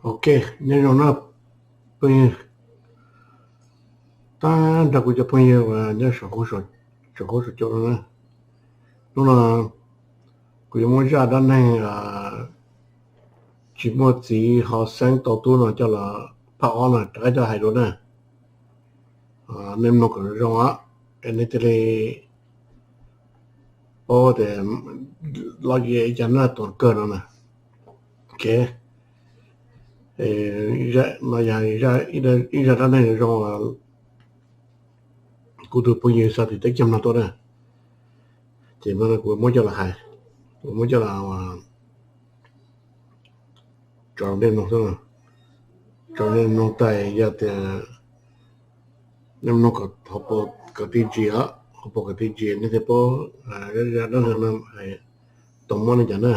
Ok, nyob zoo na phooj ywg, tag nrho kuv cov phooj ywg uas nyob saum huab saum cua no na. Hnub no kuv yuav muab zaj dab neeg tsis muaj txiv ho xeeb tau tub no coj los phaj ob no rov qab coj hais dua na. Nej mloog kom zoo os, es nej thiaj li paub tias lo yog ib cag naj tus kawg no na. Ok, no yog ib zaj dab neeg zoo, kuv tus phooj ywg xa tim teb chaws Nplog tuaj na, ces kuv muab coj los hais, kuv muab coj los tso nej mloog xwb. Tso nej mloog tas yog tias nej mloog kom tib ntsis os, kom tib ntsis nej thiaj paub zaj dab neeg no tau muab li cas na.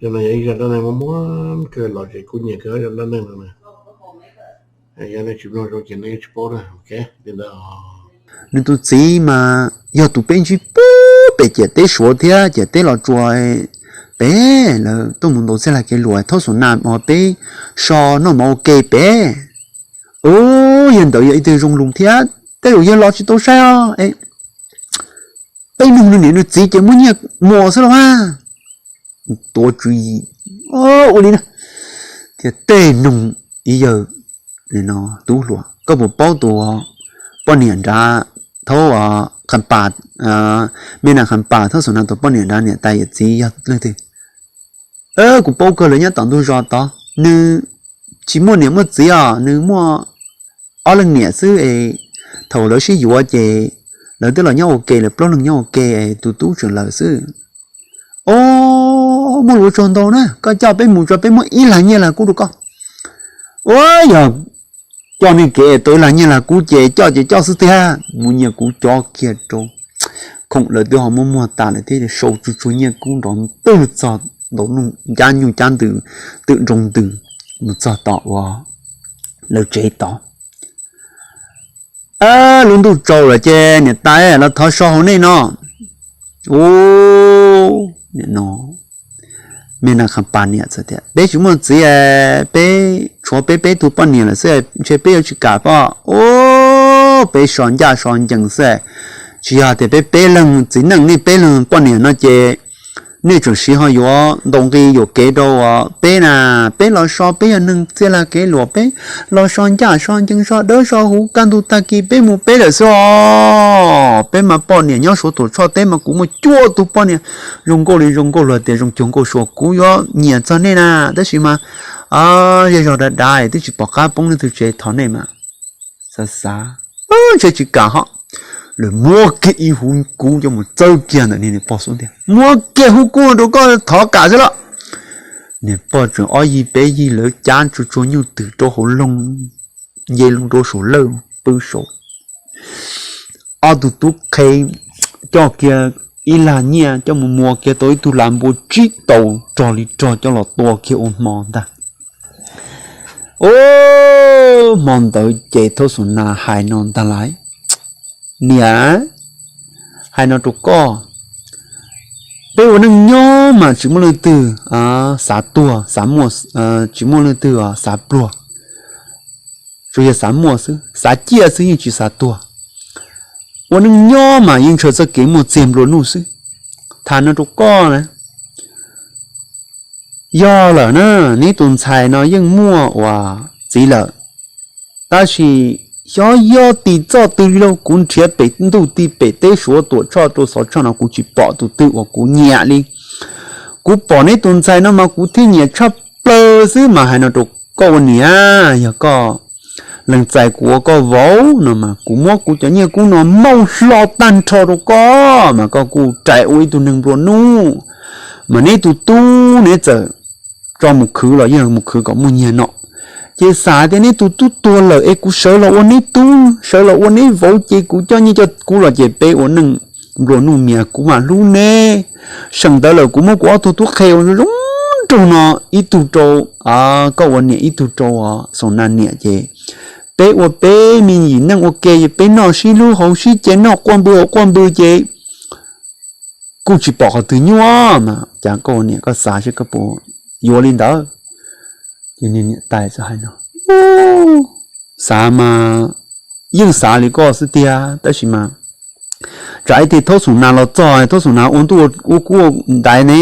Yog no yog ib zaj dab neeg muaj muaj kawg, lom zem kuv nyiam kawg zaj dab neeg no na. Yog nej tsis mloog zoo ces nej tsis paub na. Li ntawd, nws tus txiv mas yog tus peb ntsib puag pem ciam teb Suav thiab ciam teb Los Tsuas pem, lawv tuaj mus ntaus txij lag kev luam thaub xom nas uas peb so noj mov ua ke pem. Ub, yog ntawd yog ib tug zoo lus thiab, tej zaum yawg los tsis tau saib os. Peb nug nws niam nws txiv ces muaj nyiaj muas xwb los mas. Tuav tswv yim ua li na, thiab tej nug ib yawg tub hluas, koj puas paub tus poj niam nrad thaub qha pas, me nas qha pas thaub xom nas tus poj niam nrad niam tais yawm txiv yog leej twg? Kuv paub kawg, lawv nyob tom ntug zos tod, nws tsis muaj niam muaj txiv os, nws muaj ob leeg niam xwb es thaum lawv sib yuav ces lawv twb los nyob ua ke, lawv plaub leeg nyob ua ke, tus tub tseem lawm xwb. Os, muaj lus tsaug ntau na, koj coj peb mus tso, peb muab ib lag nyiaj lag kub rau koj. Ua yog coj nej kev tau ib lag nyiaj lag kub ces coj ces coj xwb tiag, muab nyiaj kub cob kiag rau. Khoom lawv twb ho muaj muag tas lawm thiab, sau tsuag tsuag nyiaj kub nrov ntwg txog ntawm ncab nyuj cab ntws, twm nroo ntws mus txog tom uas lawv tsev tod. Lub ntuj tsaus lawm ces niam tais los thov so hauv nej no. Ub, niam no, me nas qha pas niam txawm tias, peb tsis muaj txiv, peb tshuav peb peb tug poj niam lawm xwb, ntshe peb yuav tsis kam poj. Ub, peb so ncaj so ncees xwb, tsis yog tias peb peb leeg txiv neej, nej peb leeg poj niam no ces nej tseem siv ho yuav ntaus nqi yuam kev rau peb na. Peb los so, peb yog neeg txij lag kev luam, peb los so ncaj so ncees, so dawb so huv, kaj ntug tag kis peb mus peb lawm xwb os. Peb mas poj niam nyob Suav Tuam Tshoj teb mas kuv muaj cuaj tug poj niam zoo nkauj li zoo nkauj, luag tias zoo cuag nkauj sua, kuv yuav nyiam txog nej na. Tab sis mas zej zog dav dav twb tsis pom qab poob leej twg tsev, thov nej mas xav xav, ntshe tsis kam ho. Lawv muab kiag ib huv kub coj mus txawb kiag ntawm niag niam pog xub ntiag, muab kiag huv kub rau koj thov kam xwb los. Niam pog tseem ob yig peb yig lawv cab tsuag tsuag nyuj twm rau hauv loog, nce loo rau saum lawj pw saud. Ob tug tub qhe coj kiag ib lag nyiaj coj mus muas kiag tau ib tug lag npua tsib tau rog li rog coj los tua kiag ua hmo ntag. Ub, hmo ntawd ces thaub xum nas hais no ntag lais, niam, hais no rau koj, peb ua neej nyob mas tsis muaj leej twg xav tuag xav muaj, tsis muaj leej twg xav pluag, tsuas yog xav muaj xwb, xav ciaj xwb yeej tsis xav tuag. Ua neej nyob mas yeej ntshaw txoj kev muaj txiag nplua nuj xwb. Tham no rau koj na, yog lawm na, neb tus ntxhais no yeej muaj uas txiv lawm, tab sis xyov yog tim txoj twg li lauj, kuv nrhiav pem ntuj ti pem teb Suav Tuam Tshoj rau Xov Tshoj no kuv tsis pom tus twg uas kuv nyiam li. Kuv pom neb tus ntxhais no mas kuv thiaj nyiam tshaj plaws xwb mas. Hais no rau koj ua niam, yog koj lees txais kuv ua koj vauv no mas kuv muab kuv cov nyiaj kub no mauj hlo tag nrho rau koj mas koj kuj rais ua ib tug neeg nplua nuj. Mas neb tus tub neb txawm tso mus khwv los yeej mus khwv kom muaj nyiaj no. Ces xav tias neb tus tub tuag lawm es kuv sawv los ua neb tub, sawv los ua neb vauv ces kuv coj nyiaj coj kub los ces peb ua neej nplua nuj, mas kuv mam hlub neb. Seem ntawd lawm kuv muab kuv ob tug tub qhe ua zoo nraug no, ib tug rau koj ua niam, ib tug rau Xoo Nas niam ces peb ua peb me nyuam neej ua ke, peb noj sib hlub haus sib ce, noj quaj npw haus quaj npw ces kuj tsis pom qhov twg nyuaj mas. Cas koj ua niam koj xav seb koj puas yuav li ntawd? Ces niam tais txawm hais no, xav mas yeej xav li koj xwb tiag, tab sis mas tsam ib tig Thaub Xum Nas los txog, Thaub Xum Nas ua ntuj ua kub ua ntaiv ne.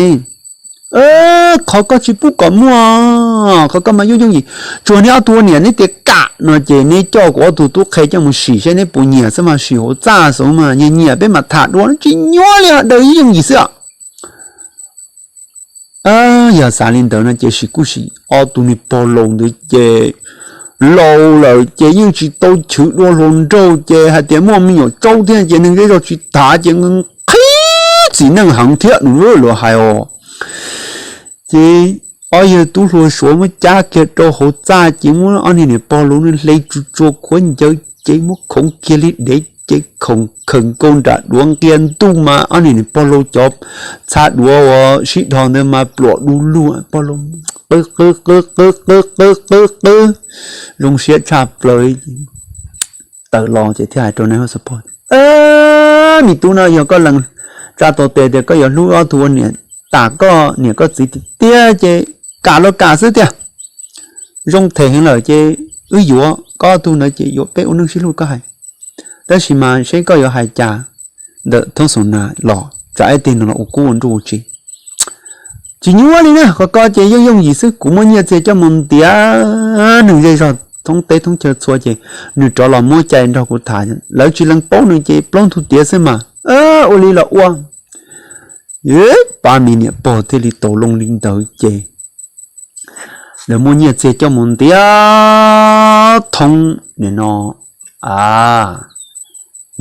Qhov koj tsis pub kom muaj, qhov koj mas yooj yooj yim, tsuas neb ob tug ua niam neb tias kam no ces neb coj kuv ob tug tub qhe coj mus sim seb neb puas nyiam xwb mas, sim hauv txaj xwb mas, nyiam nyiam peb mam tham dua, tsis nyuaj li, ho daws yooj yooj yim xwb os. Yog xav li ntawd no ces sim kuj sim ob tug niag pog laus ntawd ces laus lawm ces yeej tsis tau chwv dua hluas nraug ces hais tias muaj me nyuam tsaub thiab ces neeg zej zog tsis thav ces nqhis txiv neej heev thiab nws luag hais os. Ces ob yawg tub hluas Suav muab cab kiag rau hauv txaj ces muab ob niag niam pog laus hle tsuj tsua khuav ncaws ces muab khoov kiag li dev ces khoom khawm nkaus nram duav nqia ntuj mas ob niag niam pog laus cov txha duav uas sib dhos ntawd mas pluam du lug, pog laus qw qw qw qw qw qw qw qw zoo siab tshaj plaws. Tawm los ces thiaj hais rau nais huab xov phau, me tub no yog koj lees tsa tau tes tias koj yuav hlub ob tug ua niam, tam koj niam koj txiv tiag tiag ces kam los kam xwb tiag. Zoo them heev lawm ces wb yuav koj ob tug ntawd ces yuav peb ua neej sib hlub koj hais. Tab sis mas seb koj yuav hais cas ntawm Thaub Xum Nas los tsam ib tig nws los ua kub ua nruj ua tsi. Tsis nyuaj li na, qhov ko ces yooj yooj yim xwb, kuv muab nyiaj txiag coj mus ntiav neeg zej zog thoob teb thoob chaw txhua ces nws rov los muab cai nrog kuv tham, lawv tsis lees paub nws ces plaub ntug tiav xwb mas. Ua li los ua. Pab me niam pog thiaj li tau loo li ntawd ces lawv muab nyiaj txiag coj mus ntiav thoob nim no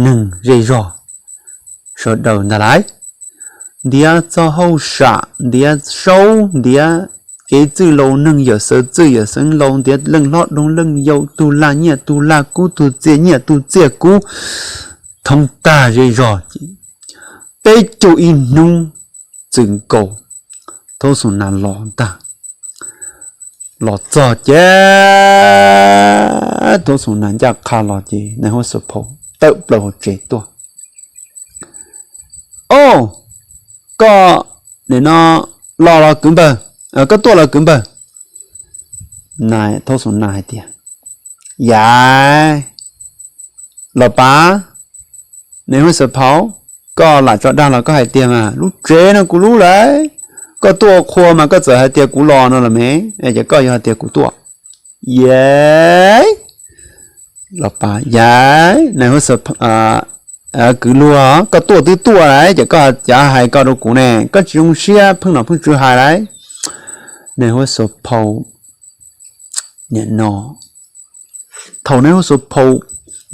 neeg zej zog sawv daws ntag lauj. Ntiav txog hauj sam, ntiav saub, ntiav kev txwj laus neeg, yawm xeev txwj yawm xeev laus, ntiav leej hlob doog leej yau, tug lag nyiaj tug lag kub, tug txiaj nyiaj tug txiaj kub, thoob tag zej zog ces peb caug ib hnub txwm nkaus Thaub Xum Nas los ntag. Los txog ces Thaub Xum Nas ncaj qha los ces nais huab xov phau tawm plaws hauv tsev tuaj. Au, koj nim no los los kwv npawg, koj tuaj los kwv npawg. Nais Thaub Xum Nas hais tias, yam, los pav, nais huab xov phau, koj lam tso dag los koj hais tiag mas lub tsev no kuv lub lawm. Koj tuaj ua qhua mas koj txawm hais tias kuv los no los me, ces koj yuav hais tias kuv tuaj. Yam, los pav, yam, nais huab xov, kwv luag, koj tuaj twb tuaj lawm ces koj cav hais koj rau kuv ne, koj tsis zoo siab pheej los pheej tsw hais lawm. Nais huab xov phau nim no, thaum nais huab xov phau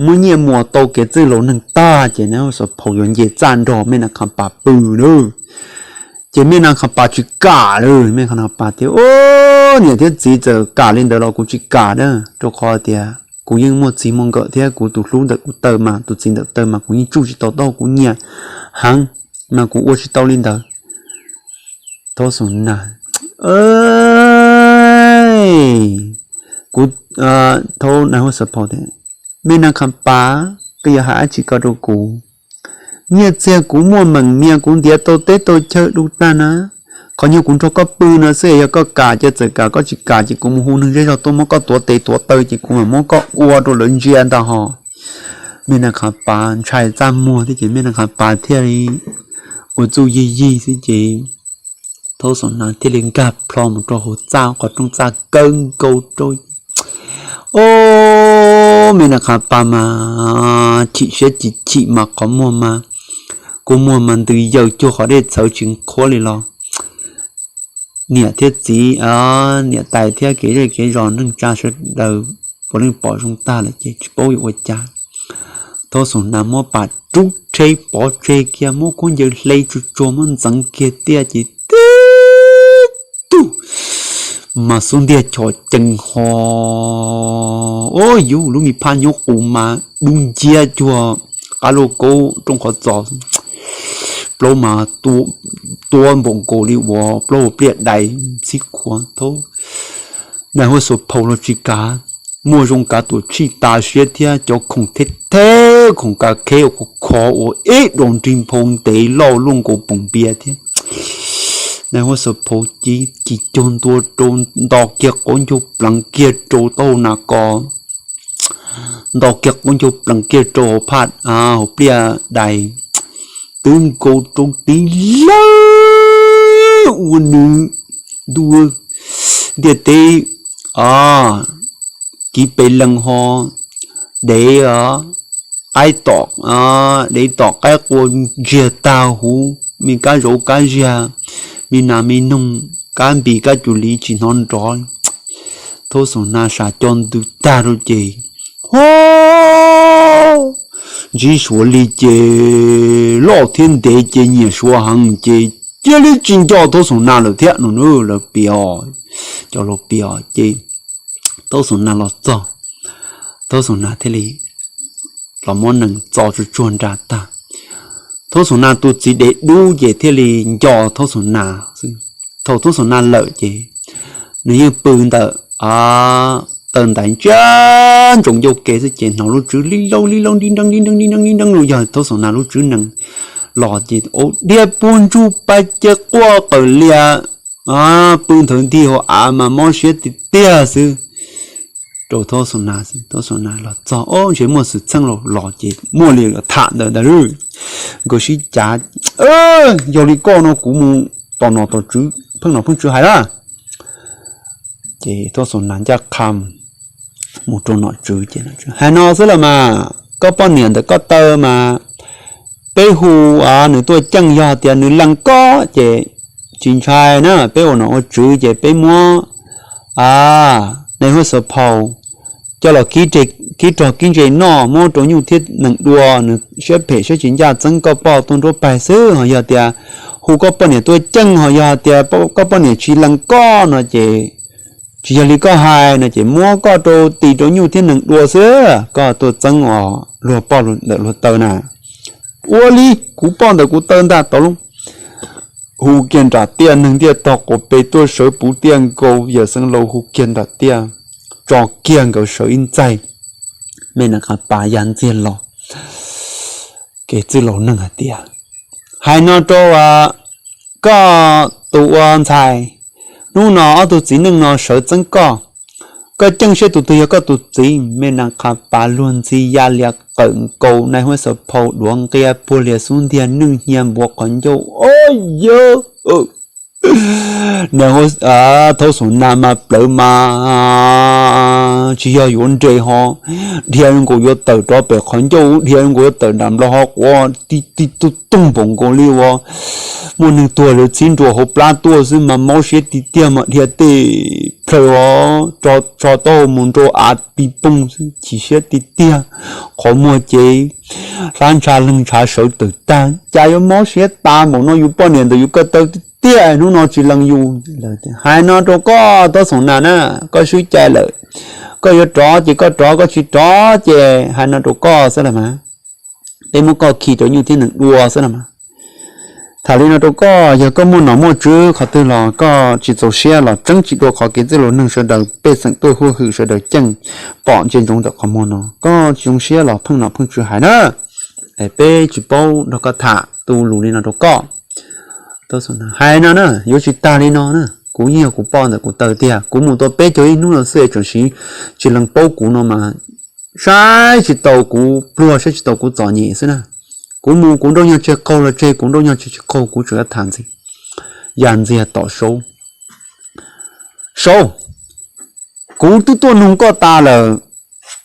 muab nyiaj muas tau kev txwj laus neeg tag ces nais huab xov phau yuav nce txaj nrog Mej Naj Khas Pas pw lawm. Ces Mej Naj Khas Pas tsis kam lawm, Mej Naj Khas Pas tias, niam thiab txiv txawm kam li ntawd los kuv tsis kam na, rau qhov tias kuv yeej muaj txij muaj nkawm thiab kuv tus hlub ntawm kuv taw mas, tus txiv ntawm taw mas kuv yeej tsuj tsis tau taub hau, kuv nyiam heev mas kuv ua tsis tau li ntawd. Thaub Xum Nas, kuv, thaub nais huab xov phau tias, Mej Naj Khas Pas, koj yuav hais dab tsi ko rau kuv? Nyiaj txiag kuv muaj meem mias kuv ntiav tau teb tau chaw du tag na. Qhov nyuag kuv nrog koj pw no xwb, yog koj kam ces txawm kam, koj tsis kam ces kuv mus hu neeg zej zog tuaj muab koj tuav tes tuav taw ces kuv mam muab koj ua rau lawv ntsia ntag hos. Mej Naj Khas Pas ntshai txaj muag thiab ces Mej Naj Khas Pas thiaj li ua txuj yig yig xwb ces Thaub Xum Nas thiaj li nkag plho mus rau hauv txaj, qhov rooj txaj kawg nkaus rau. Au, Mej Naj Khas Pas mas chim siab chim chim mas qhov muag mas, kua muag mas ntws yaws cuag qhov dej txhawv tsis qhuav li los. Niam thiab txiv, niam tais thiab kev zej kev zos neej tsa sawv daws puav leej pom zoo tag lawm ces tsis paub yuav ua cas. Thaub Xum Nas muab pas rub rhe pov tseg kiag, muab khaub ncaws hle tsuag tsuag muab ntxeev kiag tiaj ces tib tug mas xub ntiag chom cees ho, o, yus lub me phab nyuj qus mas dub nciab cuag qab lauj kaub rooj qhov txos, plaub mas tuab npaum nkaus li uas plaub hau pliaj dais txhib khuav. Thaub nais huab xov phau los tsis kav, muaj zoo kav tuam tshij tas siab thiab cov khoom theb theb, khoom kav kheb uas khov khov uas ib daus nrig nphau ntev loj luaj nkaus poom npias thiab Nais huab xav phau ci cig cuag ntua rau, nto kiag qaub ncaug pleev kiag rau taub hau nas ko, nto kiag qaub ncaug pleev kiag rau hauv phaj, hauv pliaj dais, twb nkaus rau tiv lawm ua nws ntuj, ntiaj teb, kiv pes lees ho, dev qaib tom, dev tom qaib qua ntsiag tag huv, me kab zauv kab ziag, me nas me noog, kab npis kab cuv liv tsis hnov nrov. Thaub Xaum Nas sam co ntws tag rau ces, hov, ntsib Suav li ces loj thiab ntev ces nyiam Suav heev ces cia li tsis nco Thaub Xaum Nas lawm thiab no. Lawv piav, cov laus piav ces Thaub Xaum Nas los txog, Thaub Xaum Nas thiaj li los muab nees txo tsuag tsuag nra tag. Thaub Xaum Nas tus txiv dev dub ces thiaj li nco Thaub Xaum Nas xwb. Thaum Thaub Xaum Nas lawm ces nws yeej pw ntawm taw ntaiv ntsiab ntsoov ncauj ke xwb ces hnov lub tswb li laub li laub nrib nreeb nrib nreeb nrib nreeb nrib nreeb los yog Thaub Xaum Nas lub tswb nees los ces ua dhia puag ntsug pais ces quaj qawm lias, pw nthawv nti hauv av mas mob siab tiag tiag xwb. Rau Thaub Xaum Nas, Thaub Xaum Nas los txog, o, ntshe muaj xwm txheej los los ces muaj li tham ntawd ntag. Nkawd sib cav, yog li koj no kuv mus tom nom tom tswv pheej nom pheej tswv hais na. Ces Thaub Xaum Nas ncaj qha mus rau nom tswv ces, hais no xwb los mas, koj poj niam ntawm koj taw mas peb hu nws tuaj ceej, yog tias nws lees koj ces tsis ntshai na, peb ua nom ua tswv ces peb muab nais huab xav phau coj los kib rog kib ntse noj, muab rau nyuj thiab nees dua, nws siab phem siab tsis ncaj txeeb koj poj tuaj nruab pais xwb. Ho yog tias hu koj poj niam tuaj ceej, ho yog tias koj poj niam tsis lees koj no ces, tsis yog li koj hais no ces muab koj rau tis rau nyuj thiab nees dua xwb, koj tuaj txeeb os luag poj ntawm luag taw na. Ua li, kuv poj ntawm kuv taw ntag tau lauj. Hu kiag nram tiaj, neeg ntiaj tog quav pes tuaj sawv puv tiaj nkaus, yawm Xeev Laus hu kiag nram tiaj, tso kiag nkawd sawv ib ntxaig. Me Nas Qhas Pas ya ntxiag los, kev txwj laus neeg hais tias, hais no rau koj tus ua ntxhais, hnub no ob tug txiv neej no sawv txeeb koj, koj ceej saib tus twg yog koj tus txiv. Me Nas Qhas Pas luag ntxhi ya lias qawm nkaus nais huab xav phau duav nqia puag lias xub ntiag nwj hnia npuav qhov ncauj. O, yawg, Thaub Xaum Nas mas plawv mas tsis yog yuav nres ho, dhia nkaus yuav tawm rov pem qhov ncauj, dhia nkaus yuav tawm nram nplog ho quav ti ti tu toog npaum nkaus li uas muaj neeg tuag lawv txhib nruas hauv plab tuaj xwb mas mob siab tiag tiag mas dhia tej plhaw os, tso taub hau mus nrau av pis poog xwb chim siab tiag tiag. Qhov muag ces hlab ntsha leeg ntshav sawv tawm tag, cas yuav mob siab tas npaum no, yus poj niam ntawm yus ko taw tiag tiag hnub no tsis lees yus. Hais no rau koj Thaub Xaum Nas na, koj swb cai lawm, koj yuav rov ces koj rov, koj tsis rov ces hais no rau koj xwb los mas, peb muab koj khi rau nyuj thiab nees dua xwb los mas. Tham li no rau koj, yog koj muaj nom muaj tswv qhov twg los koj tsis txaus siab los tseeb tsis dua qhov kev txwj laus neeg sawv daws pej xeem tuaj huaj hwm sawv daws ceej pom ntsia ntsoov ntawm qhov muag no, koj tsis zoo siab los pheej nom pheej tswv hais na. Peb tsis paub nrog koj tham, tu lus li no rau koj. Hais no na, yuav tsis tag li no na, kuv yeej yog kuv poj ntawm kuv taw tiag, kuv mus tau peb caug ib hnub no xwb es tseem siv tsis lees paub kuv no mas, saib tsis taus kuv pluag, saib tsis taus kuv txom nyem xwb na. Kuv mus kuv nrauj nyuag tseg qaug los tseg, kuv nrauj nyuag tseg tsis qaug kuv tseem yuav tham ntxiv. Ya ntxiag tom Saub, Saub, kuv twb tuaj nug koj tas lawm,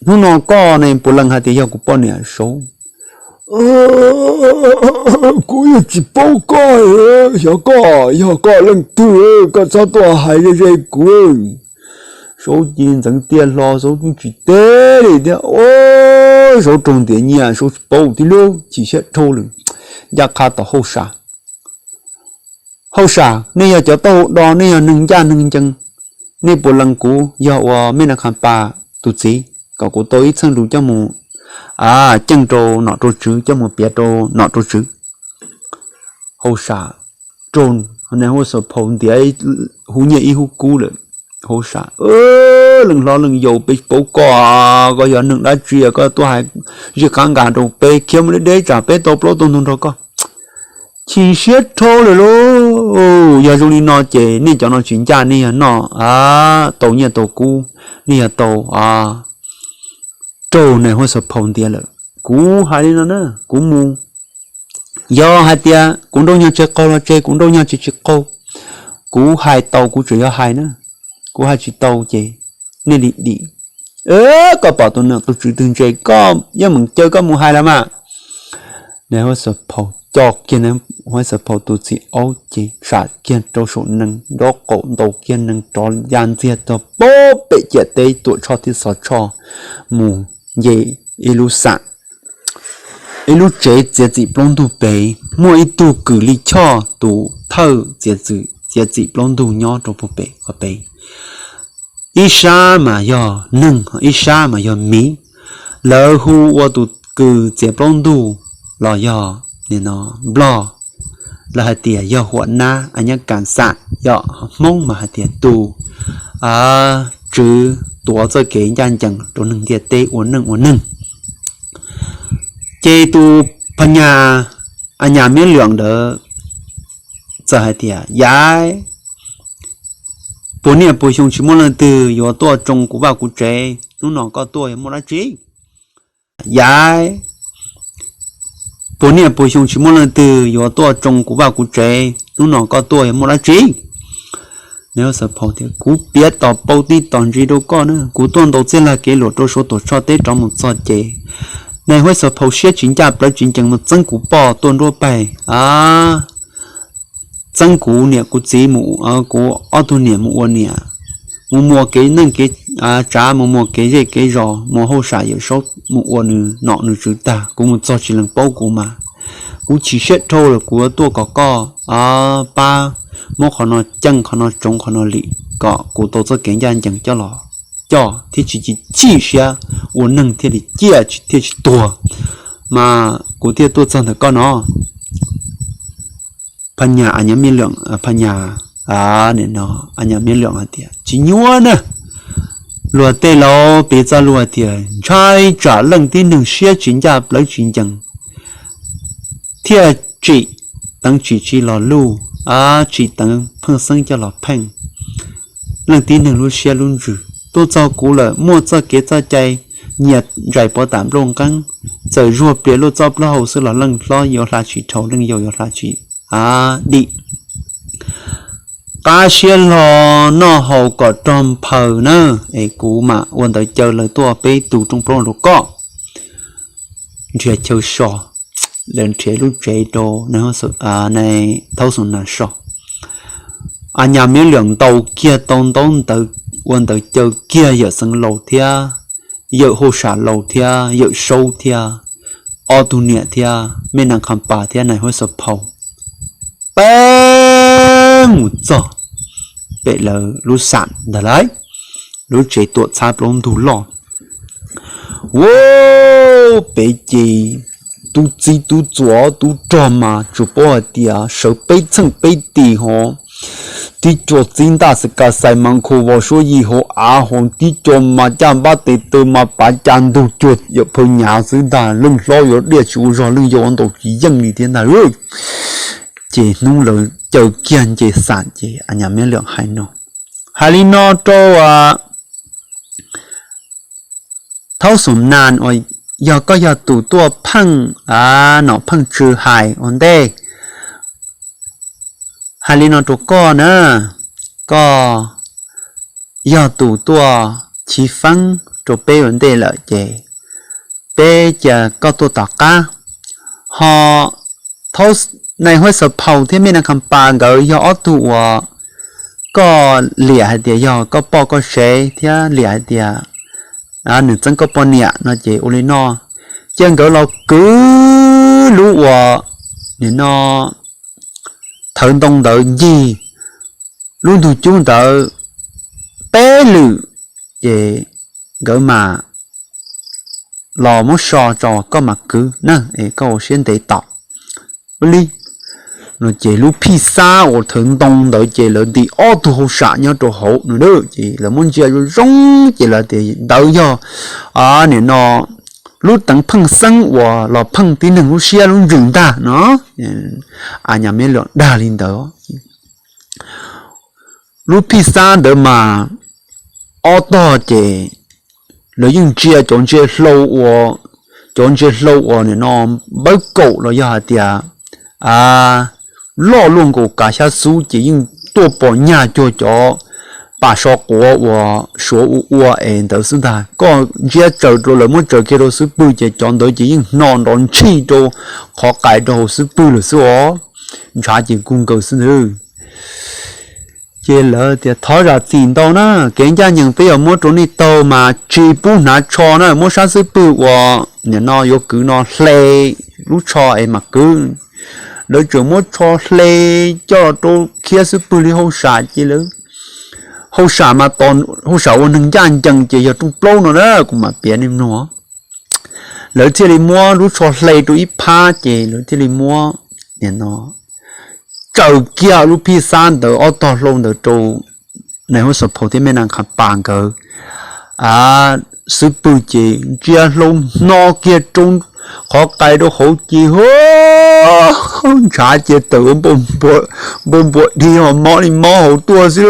hnub no koj ne puas lees hais tias yog kuv poj niam Saub? Kuv yeej tsis paub koj, xyov koj yog koj leej twg, koj txhob tuaj hais ze ze kuv. Saub ci ntxeev tiaj hlo, Saub twb tsis teb li thiab. Saub raug ntiav nyiaj, Saub tsis paub thiab lauj, chim siab dhau lawm. Ncaj qha tom Hauj Sam, Hauj Sam, nej yog cov taub hau do, nej yog neeg ncaj neeg ncees, nej puas lees kuv yog ua Mej Naj Qha Pas tus txiv kom kuv tau ib txheej lus coj mus ceej rau nom rau tswv, coj mus piav rau nom rau tswv? Hauj Sam raug nais huab xav phau ntiav huv nyiaj ib hub kub lawm. Hauj Sam, leej hlob leej yau, peb tsis paub koj, koj yog neeg dab tsi koj tuaj hais zij qab nkas rau peb, khiav mus deb deb tsam peb tau plaub tau ntug nrog koj. Chim siab dhau lawm lauj. Yog zoo li no ces nej cov no tsis ncaj, nej yog noj tau nyiaj tau kub, nej yog tau raug nais huab xav phau ntiav lawm. Kuv hais li no na, kuv mus, yog hais tias kuv nrauj nyog tseg qaug los tseg, kuv nrauj nyog tseg tsis qaug, kuv hais tau kuv tseem yog hais na, kuv hais tsis tau ces nej li dim. Koj pom tus nom tus tswv twg ntse koj yeej meem caw koj mus hais los mas. Nais huab xav phau co kiag, nais huab xav phau tus txiv aub ces tsam kiag rau saum nees nraub qaum, ntaus kiag nees rov ya ntxiag tog pab pem ciam teb Tuam Tshoj thiab Xov Tshoj mus nce ib lub xam, ib lub tsev txiav txim plaub ntug pem, muaj ib tug kws li choj tus thawj txiav txim plaub ntug nyob rau pem qhov pem. Ib sab mas yog neeg, ib sab mas yog miv. Lawv hu ua tus kws txiav plaub ntug los yog nplog, lawv hais tias yog huam nab a nyab kas xam, yog Hmoob mas hais tias tus tswv tuav txoj kev ncaj ncees rau neeg ntiaj teb ua neej ua neeg. Ces tus phas nyas, a nyas miab lwam ntawd txawm hais tias, Yaiv, puas niaj puas xyoo tsis muaj leej twg yuav tuaj tsoo kuv vaj kuv tsev, hnub no koj tuaj yog muaj dab tsi? Yaiv, puas niaj puas xyoo tsis muaj leej twg yuav tuaj tsoo kuv vaj kuv tsev, hnub no koj tuaj yog muaj dab tsi? Nais huab xav phau tias, Kuv piav tos paub tib tos ntsis rau koj na, kuv tuaj ntaus txij laj kev luam rau Suav Tuam Tshoj teb rov mus txog ces, nais huab xav phau siab tsis ncaj plawv tsis ncees mus txeeb kuv poj tuaj nruab paig, txeeb kuv niam kuv txiv, kuv ob tug niam mus ua niam, mus muas kev neej kev tsav, mus muas kev zej kev zos, mus hauj sam yawm saub, mus ua nws nom nws tswv tag, kuv mus txog tsis lees paub kuv mas. Kuv chim siab dhau lawm, kuv yuav tuaj kom koj pab muab qhov no ceej, qhov no tsoov, qhov no lim, kom kuv tau txoj kev ncaj ncees coj los coj thiab tsis chim siab ua neeg thiaj li ciaj thiaj tsis tuag, mas kuv thiaj tuaj txog ntawm koj no. Phas nyas, a nyas miab lwam, phas nyas, a nyas miab lwam hais tias, Tsis nyuaj na. Luag tej laus piv txoj lus hais tias, ntshai tsam leej tib neeg siab tsis ncaj plawv tsis ncees thiaj tsim teev tsim tsis los luj, tsim teev pheej xeeb coj los pheej. Leej tib neeg lub siab lub ntsws tuaj txog kuv lawm, muaj txoj kev txoj cai nyias ntsais pov tam nplooj nqeeb, txawm zuag plias luaj txoj plaub hau xwb los leej hlob yuav hla tsis dhau, leej yau yuav hla tsis dim. Qab siab hlo noj haus kom rog nphaws na, es kuv mam ua ntawv caw lawv tuaj peb tu rooj plaub rau koj. Nrhiav chaw so, lawv nrhiav lub tsev rau nais Thaub Xus Nas so. A nyas miab lwam ntaus kiag tau ntaub ntawv, ua ntawv caw kiag yawm xeev laus thiab yawm hauj sam laus thiab yawm saub thiab ob tug niam thiab mej nas khas pas thiab nais huab xav phau peb mus txog pem lawv lub xam ntag lauj, lub tsev tuam txhab plaub ntug loj. Ua peb ces tub txib tub txuas tub rog mas tsuas paub hais tias sawv peb txheej peb tis hov, tib co txib ntaj xas kas xais mas nkhaus vos suab yig hauv av hauv, tib co mas caj npab tes taw mas pav ca ntug cuag yawm phaw nyav xwb ntag, leej hlob yuav diaj tsis ua zog, leej yau ua ntaus tsis yeej li thiab ntag. Ces hnub lawv caw kiag nce xam ces a nyas miab lwam hais no, hais li no rau Thaub Xus Nas uas yog koj yog tus tuaj pheej nom pheej tsw hais ua ntej, hais li no rau koj na, koj yog tus tuaj chiv feeb rau peb ua ntej lawm ces peb cia koj tuaj tom qab. Ho nais huab xav phau thiab mej nas khas pas nkawd yog ob tug uas koj liam hais tias yog koj poj koj sev thiab liam hais tias nws txeeb koj poj niam no ces ua li no, cia nkawd los kwv lub uas nim no thawv ntoo ntawd ncig lub ntug cub ntawd peb lwm, ces nkawd mam los muab so tso koj mam kwv na, es koj ua siab ntev tau. Ua li no ces lub phij xab uas thawv ntoo ntawd ces lawv ntim ob tug hauj sam nyob rau hauv no, ces lawv muab ntsia zoo zoo ces lawv tias ntawd yog nim no lub teev pheej xeeb uas los pheej tib neeg lub siab lub ntsws ntag no. Anyas Meb Luam dag li ntawd. Lub phij xab ntawd mas ob tog ces lawv yeej ntsia cov ntsia hlau uas, cov ntsia hlau uas nim no npawb kaum los yog hais tias loj luaj nkaus kav xyab xub ces yeej tuaj pom nyaj cuag cov pas so quav uas Suav ua ua es ntawd xwb ntag. Koj ntsia tsaws rau lawv muab tsaws kiag rau xub pwg ces cov ntawd ces yeej hno nrov ntshij rau qhov qais rau hauv xub pwg lawm xwb os. Ntshav ces kug nkaws xwb ntag. Ces lawv tias thov zam txim ntau na, kev ncaj ncees peb yuav muab rau nej taug mas tsis pub hnav tsho na, muab sab xub pwg uas nim no yuav kwv no hle lub tsho es mam kwv. Lawv tseem muab tsho hle coj los rau khiab xub pwg li hauj sam ces lawv, hauj sam mas tos hauj sam ua neeg ncaj ncees ces yog rooj plaub no na kuv mam piav nej mloog. Lawv thiaj li muab lub tsho hle rau ib phab ces lawv thiaj li muab nim no tsaws kiag lub phij xab ntawd ob tog hlau ntawd rau nais huab xav phaus thiab me nas khas pas nkawd xub pwg ces ntsia hlau hno kiag rau qhov qais rau hauv ces ntshav ces tawm ua npau npua dhi ho mob li mob hauv tuaj xwb.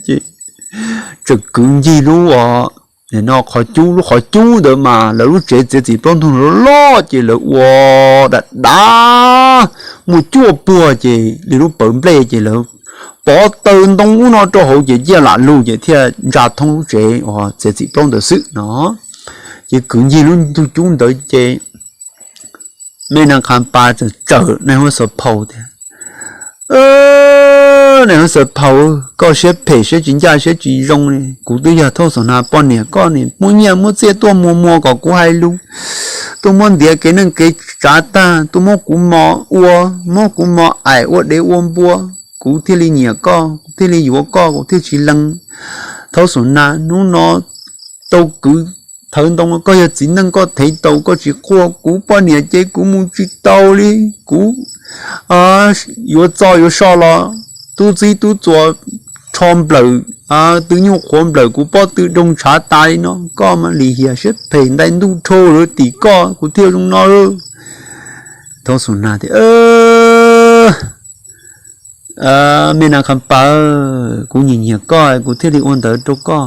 Ces tseem kwv ncig lub, no qhov cub, lub qhov cub ntawd mas lawv lub tsev txiav txim plaub ntug loj loj ces lawv ua dav dav muaj cuaj puag ces li lub pawv nplej ces lawv pov taws ntoo ub no rau hauv ces ciaj lam lug ces thiaj ntsa thoob lub tsev uas txiav txim plaub ntawd xwb no. Ces kwv ncig lub ntug cub ntawd ces me nas khas pas tseem tsawm nais huab xav phaus tias, nais huab xav phaus, koj siab phem siab tsis ncaj siab tsis zoo li. Kuv twb yog Thaub Xum Nas poj niam, koj nim muab nyiaj muab txiaj tuaj muag muag kom kuv hais lus, tuaj muab ntiav kev neej kev tsav tag, tuaj muab kuv mos ua, muab kuv mos aim ua dev ua npua, kuv thiaj li nyiam koj, kuv thiaj li yuav koj, kuv thiaj tsis lees. Thaub Xum Nas, hnub no tau kwv thawv ntoo, koj yog txiv neej koj thev tau, koj tsis quaj, kuv poj niam ces kuv mus tsis tau li. Kuv yuav txo yuav so los tub txib tub txuas rho nplawm, twb nyuj qhuav nplawm kuv pob tw doog ntshav tas li no, koj mas lim hiam siab phem ntais ntuj dhau lawm tim koj kuv thiaj zoo no. Thaub Xum Nas tias, me nas khas pas, kuv nyiam nyiam koj kuv thiaj li ua ntawd rau koj.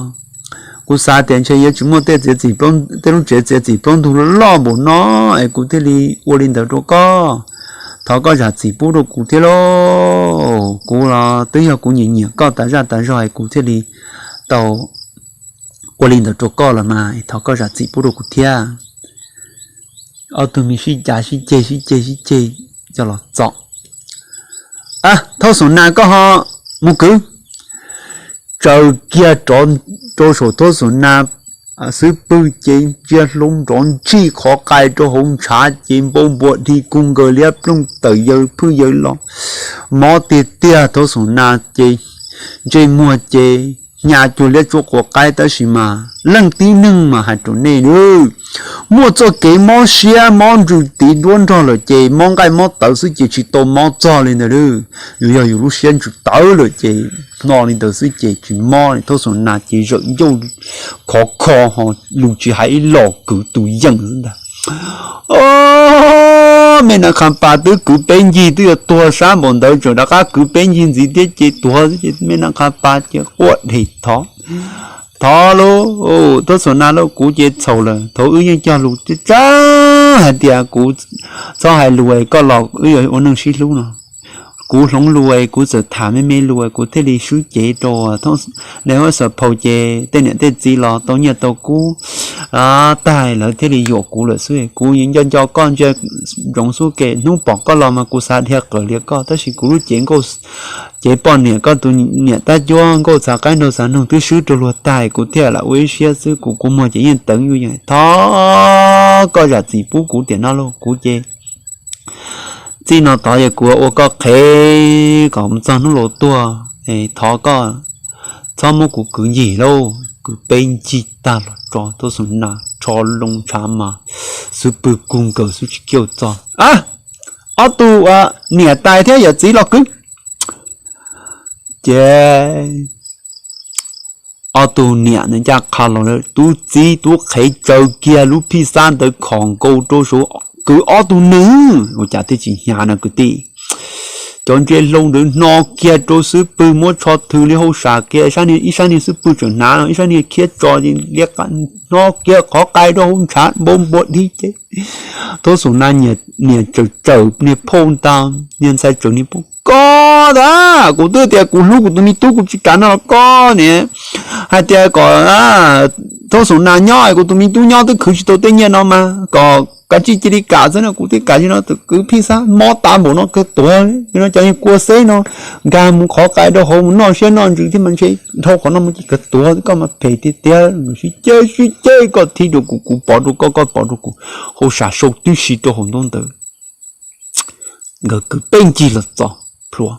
Kuv xav tias ntshe yuav tsis muaj tej txiav txim, tej lub tsev txiav txim plaub ntug loj npaum no es kuv thiaj li ua li ntawd rau koj. Thov koj zam txim pub rau kuv thiab lauj. Kuv los twb yog kuv nyiam nyiam koj tas zaj tas zog es kuv thiaj li tau ua li ntawd rau koj los mas, thov koj zam txim pub rau kuv thiab. Ob tug me sib cav sib ceg sib ceg sib ceg coj los txog. Thaub Xum Nas, koj ho mus kwv. Tsaws kiag rau saum Thaub Xum Nas xub pwg ces ntsia hlau nrov ntsij qhov qais rau hauv ntshav ces npau npua dhi kug nkaws liab ploog tawm yaws phwj yaws los. Mob tiag tiag, Thaub Xum Nas ces ntsej muag ces hnyav cuag liab tsuab quav qaib, tab sis mas leej tib neeg mas hais rau nej nawb, muaj txoj kev mob siab mob ntsws tiv duab nrog lawm ces mob nqaij mob tawv xwb ces tsis tau mob txog li ntawd nawb. Yus yog yus lub siab ntsws tawv lawm ces hno li ntawd xwb ces tsis mob li. Thaub Xum Nas ces zawm ncauj khov kho ho lus tsis hais ib los kwv tus yeej xwb ntag. Me nas khas pas twb kwv peb ncig twb yuav tuag sab npaum ntawd tseem rov qab kwv peb ncig ntxiv thiab ces tuag xwb ces me nas khas pas ces quaj dhem thov, thov lauj, Thaub Xum Nas lauj, kuv ces txhaum lawm, thaum wb yeej cog lus tseeb tseeb hais tias kuv txhob hais lus es koj los wb yuav ua neej sib hlub no. Kuv hloov lus es kuv txawm tham me me lus es kuv thiaj li swb cev rau nais huab xav phaus ces tej niam tej txiv los tau nyiaj tau kub tag lawv thiaj li yuam kuv lawm xwb. Kuv nco nco koj ntsia ntsoov xub ke, hnub pom koj los mas kuv xav dhia qawm lias koj, tab sis kuv lub cev nkauj, cev poj niam koj tus niam tab cuab nkauj txav qaib nraug txav noog twb swb rau luag tag, kuv thiaj lam ua ib siab xwb, kuv kua muag ces yeej teev yuj yeem. Thov koj zam txim pub kuv tiam no lauj, kuv ces txij no tod es kuv ua koj qhev kom mus txog hnub laus tuag. Thov koj txhob muab kuv kwv ncig lauj. Kwv peb ncig tag los tso Thaub Xum Nas rho loo ntshav mas xub pwg kug nkaws xwb tsis kiaj txog. Ob tug niam tais thiab yawm txiv los kwv. Ces ob tug niam ntawd ncaj qha los lawm, tub txib tub qhev tsaws kiag lub phij xab ntawd khom nkaus rau saum kwv ob tug neeg, ua cas thiaj tsis hnyav no kwv tij. Cov ntsia hlau ntawd hno kiag rau xub pwg muab tsho thw li hauj sam kiag, ib sab niag xub pwg tseem hnav no, ib sab niag khiab tso li, hno kiag qhov qai rau hauv ntshav npau npua dib ces Thaub Xum Na niam tsawm tsawm niag phauj ntag, niag ntxhais tsawm niag phauj, koj ntag, kuv twb tias kuv hlub kuv tus me tub kuv tsis kam noj los koj niam, hais tias kom Thaub Xum Na nyob kuv tus me tub nyob twb khwv tsis tau tej nyiaj no mas kom kav tsij cia li kam xwb no, kuv twb kam li no tus kwv phij xab mob tas npaum no kawg tuag li no, cov niag kua xeb no nkag mus qhov qai rau hauv mus noj siab noj ntsws thiab mas ntshe dhau qhov no mus ces kawg tuag, koj mas phem tiag tiag, sib ceg sib ceg, koj thib rau kuv kuv pov rau koj koj pov rau kuv, hauj sam sau tib si rau hauv ntaub ntawv. Nkawd kwv peb ncig los txog plhuav,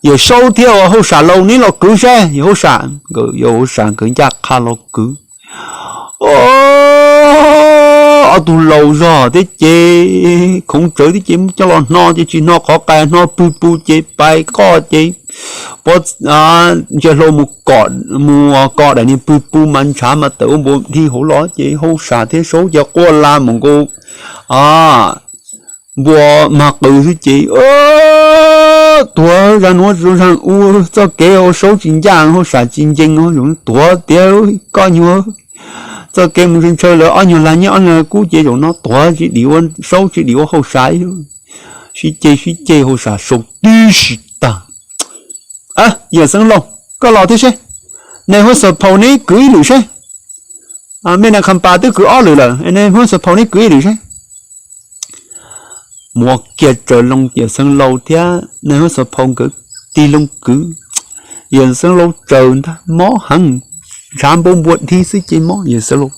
yawm Saub thiab hauj sam laus neb los kwv saib, yawm hauj sam, nkawd yawm hauj sam nkawd ncaj qha los kwv. Ob tug laus zog thiab ces khoov tsawv thiab ces coj los hno ces tsis hno qhov qai, hno pwg pw ces pais qoj ces pov ntsia hlau mus kom daim niag pwg pw mas ntshav mas tawm ua npua dib hauv los ces hauj sam thiab Saub ces quaj la mus nkaus npua mag qws xwb ces tuag zaj nuav zoo zaj ua, txoj kev ua Saub tsis ncaj hauj sam tsis ncees zoo tuag tiag koj nyuag. Txoj kev mus ntshaw lawv ob nyuag lag nyiaj ob nyuag kub ces zaum no tuag tsis dim ua Saub tsis dim ua hauj sam. Sib ceg sib ceg hauj sam sau tib si tag. Yawm Xeev Laus, koj los thiab seb, nais huab xav phaum neb kwv ib lwm seb. Mej Nas Khas Pas twb kwv ob lwm lawm, nais huab xav phaum neb kwv ib lwm seb. Muab kiag tsaws loo yawm Xeev Laus thiab nais huab xav phaum nkawd tig loo kwv. Yawm Xeev Laus tsaws ntag mob heev, ntshav npau npua dib xwb ces mob yawm Xeev Laus.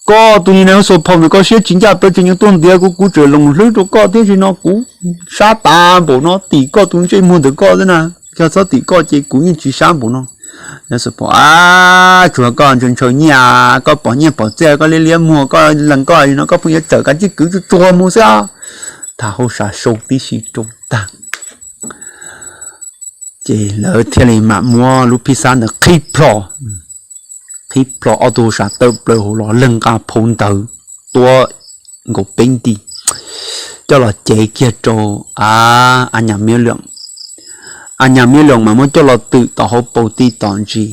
Koj tus niag nais huab xav phaum ntawm koj siab tsis ncaj plawv tsis ncees tuaj ntiav kuv, kuv tseem loos hlwb rau koj thiab si no kuv sab tas npaum no tim koj tus ntsej muag ntawm koj xwb na, yog txhob tim koj ces kuv yeej tsis sab npaum no. Nais huab xav phaum, tsuas koj ntshaw ntshaw nyiaj, koj pom nyiaj pom txiaj koj liab liab muag koj lees koj no koj pheej yuav tsawm kav tsij kwv tsuag tsuag mus xwb. Tham hauj sam sau tib si rau tag ces lawv thiaj li mam muab lub phij xab ntawd qhib plho, qhib plho ob tug hauj sam tawm plaws hauv los leeg nqa phau ntawv tuab nkaus peb nti coj los cev kiag rau A Nyas Miab Loos. A Nyas Miab Loos mas muab coj los twm tom hauv paus ti tom ntsis.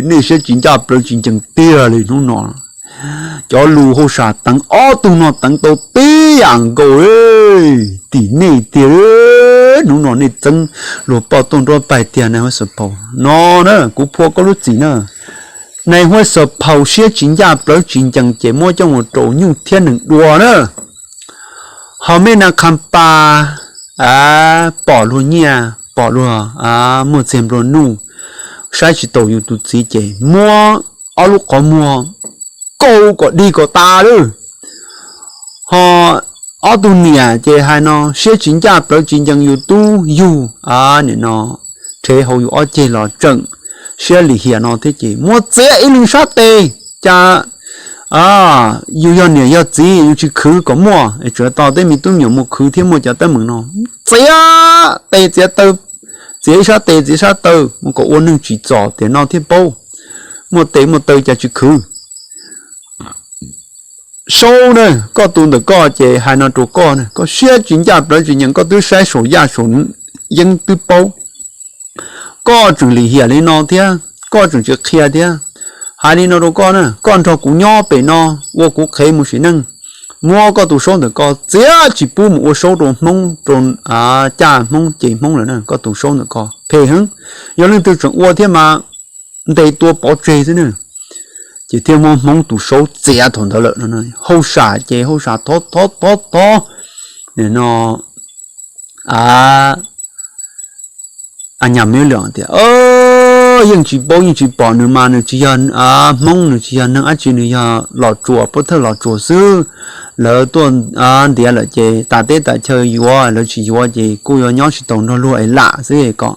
Nej siab tsis ncaj plawv tsis ncees tiag li hnub no. Cov lus hauj sam teev ob tug no teev tau tib yam nkaus tim nej tiag. Hnub no nej txeeb luag poj tuaj nruab paig tiag nais huab xav phaum no na, kuv phua koj lub txim na. Nais huab xav phaum siab tsis ncaj plawv tsis ncees ces muab coj mus rau nyuj thiab nees dua na. Ho Mej Nas Khas Pas pom luag nyiaj pom luag muaj txiag nplua nuj, saib tsis taus yus tus txiv ces muab ob lub qhov muag kaus kom dig kom tas lawm. Ho ob tug niam ces hais no siab tsis ncaj plawv tsis ncees yus tub yug, nim no rhev hauv yus ob ceg los tseem siab lim hiam no thiab ces muab txiav ib leeg sab tes. Cas yus yog niam yog txiv yus tsis khwv kom muaj es tsuas tau tej me tub me nyuam mus khwv thiab muaj cov teeb meem no. Txiav tes txiav taw, txiav ib sab tes txiav sab taw mus kom ua neeg tsim txom tiam no thiaj paub. Muaj tes muaj taw cas tsis khwv. Saub na, koj tus ntawm koj ces hais no rau koj na, koj siab tsis ncaj plawv tsis ncees koj twb saib saum yaj saum yeeb twb paub. Koj tseem lim hiam li no thiab koj tseem tsis qhia thiab. Hais li no rau koj na, koj nrog kuv nyob pem no ua kuv qhev mus sim neej, muab koj tus Saub ntawm koj txiav tsis pub mus ua Saub rau Hmoob rau caj Hmoob ces Hmoob lawm na, koj tus Saub ntawm koj phem heev. Yog leej twg tseem ua thiab mas ntes tua pov tseg xwb na. Ces thiaj muab Hmoob tus Saub txiav thaum ntawd lawm no. Hauj sam ces hauj sam thov thov thov thov no. A Nyas Miab Loos tias, yeej tsis paub yeej tsis pom nws mas nws tsis yog Hmoob nws tsis yog neeg dab tsi nws yog Los Tsuas, pov thawj Los Tsuas xwb. Lawv tuaj ntiav lawm ces tas teb tas chaw yuav lawv tsis yuav ces kuj yuav nyob tsis taus nrog luag es lam xwb kom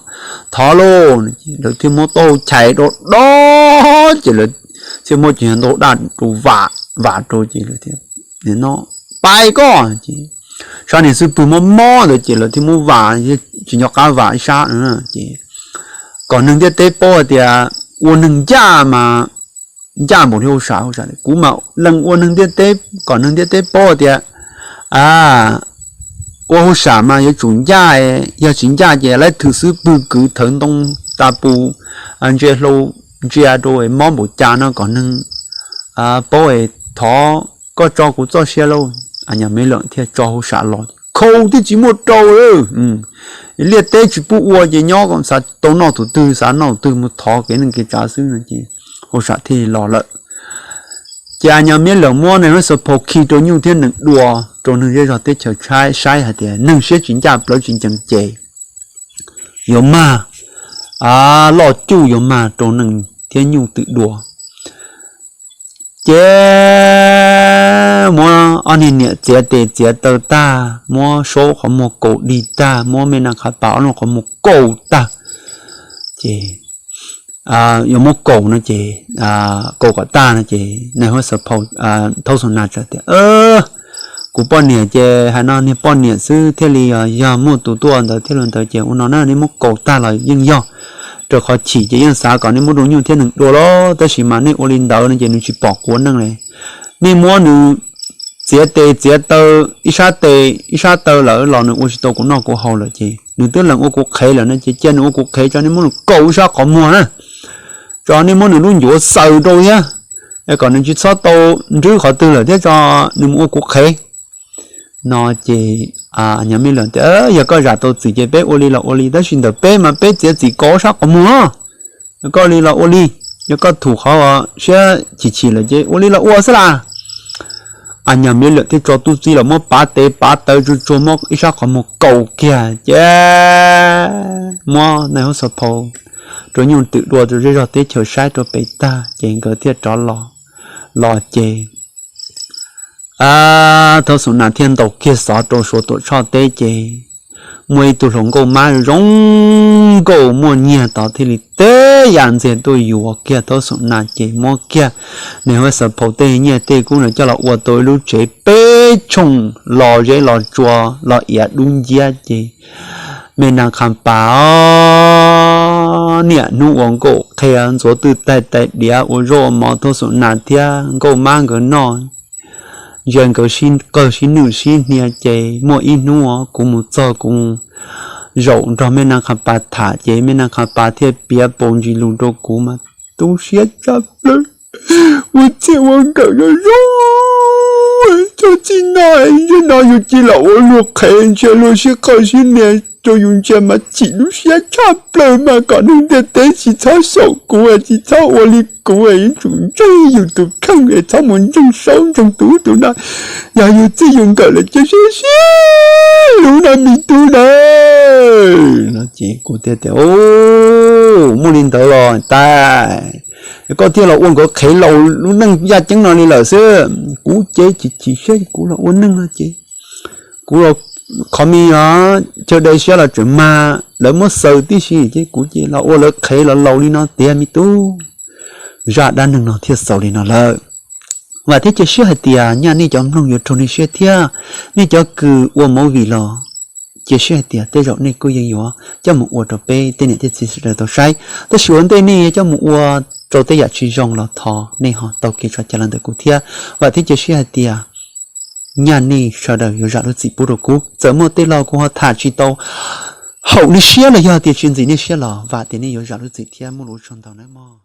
thov lauj. Lawv thiaj muab taub hau chais rau dob ces lawv thiaj muab cov ntau daj rau vam vam rau ces lawv thiaj no pais koj ces sab niag xub pwg mob mob ntawd ces lawv thiaj muab vam, tsis nco qab vam ib sab ces kom neeg ntiaj teb paub hais tias ua neeg ncaj mas ncaj npaum li hauj sam. Hauj sam, kuv mas lees ua neeg ntiaj teb kom neeg ntiaj teb paub hais tias, a, ua hauj sam mas yuav tsum ncaj, yog tsis ncaj ces laib thwm xwb pwg kwv thawv ntoo tas pus, ntsia hlau, ntsia rau mob npaum cas no kom neeg paub es thov koj tso kuv txoj sia lauj. Nyas me leem thiaj tso hauj sam los, khau twb tsis muaj rau, liaj teb tsis pub ua ces nyob xav tau noj tus twg xav noj tus twg mus thov kev neej kev tsav xwb no ces hauj sam thiaj los lawm. Ces nyas me leem muab nais huab xav phau khi rau nyuj thiab nees dua rau neeg zej zog teb chaws saib hais tias neeg siab tsis ncaj plawv tsis ncees ces yuav mag, loj cuj yuav mag rau neeg thiab nyuj twm dua. Ces muab ob niag niam txiav tes txiav taw tag, muab Saub qhov muag kaus dig tag, muab me nas qhav pas ob lub qhov muag kaus tag. Ces yuav muab kaus no ces, kaus kom tag no ces nais huab xav phau, thaub xu nas txawm tias, kuv poj niam ces hais no niag poj niam xwb thiaj li yog muaj tus tuaj ntawd thiaj li ntawd ces ua no na, nej muab kaus tag los yeej yog, rau qhov chim ces yeej xav kom nej muab rau nyuj thiab nees dua los tab sis mas nej ua li ntawd no ces nws tsis pom kuv ua neej li. Nej muab nws txiav tes txiav taw, ib sab tes ib sab taw lawm los nws ua tsis tau kuv noj kuv haus lawm ces nws twb lees ua kuv qhev lawm no ces cia nws ua kuv qhev tso, nej muab nws kaus ib sab qhov muag na, tso nej muab nws lub ncuav xaws rau thiab, es kom nws tsis txhob tau nrwb qhov twg lawm thiab tso nws mus ua kuv qhev no ces nyas me leem tias, yog koj zam tau txim ces peb ua li los ua li, tab sis ntawm peb mas peb txiav txim kaus sab qhov muag, yog koj li los ua li, yog koj thum qhov siab chim chim lawm ces ua li los ua xwb las. Nyas me leem thiaj tso tub txib los muab pav tes pav taw tsuag tsuag muab ib sab qhov muag kaus kiag ces muab nais huab xav phau rau nyuj twm dua rau zej zog teb chaws saib rau pem tag ces nkawd thiaj rov los. Los ces thaub xu nas thiaj ntaus kiag xov rau Suav Tuam Tshoj teb ces muaj ib tug hluas nkauj mab zoo nkauj muaj nyiag tod thiaj li teb yam ntxiag tuaj yuav kiag thaub xu nas ces muab kiag nais huab xav phau tej nyiaj tej kub ntawd coj los ua tau ib lub tsev peb tshooj los zeb los tsua los iav dub nciab ces me nas qha pas niaj hnub ua nkauj qhia ntxuav twj taig tais diav ua zaub ua mov thaub xu nas thiab nkauj mab nkawd noj, ntsia nkawd sib qawg sib nwj sib hnia ces muaj ib hnub kuv mus txog kuv zaum nrog me nas qha pas tham ces me nas qha pas thiaj piav paus ntsis lus rau kuv mas tu siab tshaj plaws. Ua txhij ua nkawm zoo zoo, txog txij no, ntsia no yus cia los ua luag qhev, ntsia luag sib qawg sib hnia rau yus ntsia mas chim lub siab tshaj plaws mas kom neeg ntiaj teb tsis txhob xyaum kuv, tsis txhob ua li kuv, yuav tsum ntseeg yus tus kheej, txhob mus ntseeg Saub ntseeg tus ub tus no. Yog yus txij yus nkawm lawm ces siab siab lub no me tub na. No ces kuv thiaj tias, muaj li ntawd los tais, koj thiaj los ua nkawd qhev laus lub neej yaj ceeb no li lawm xwb. Kuv ces chim chim siab kuv los ua neeg no ces kuv los qhov me os chaw dai siab los tseem mag lawv muab xaws tib si ces kuv ces los ua lawv qhev los laus li no tiag me tub. Zaj dab neeg no thiaj xaus li no lawm. Vam thiab cia siab hais tias nyaj nej cov mloog yuav raug nej siab thiab nej cov kws ua movie los cia siab hais tias tej zaum nej kuj yeej yuav coj mus ua rau peb tej niam tej txiv sawv daws tau saib. Tab sis ua ntej nej yuav coj mus ua rau tej yam tsis zoo los thov nej ho taug kev tso cai los ntawm kuv thiab. Vam thiab cia siab hais tias nyaj nej sawv daws yuav zam lub txim pub rau kuv. Txawm muaj tej lo kuv ho tham tsis tau haum nej siab los yog tias tsis ntxim nej siab los vam tias nej yuav zam lub txim thiab muaj lus ua tsaug ntau nawb mog.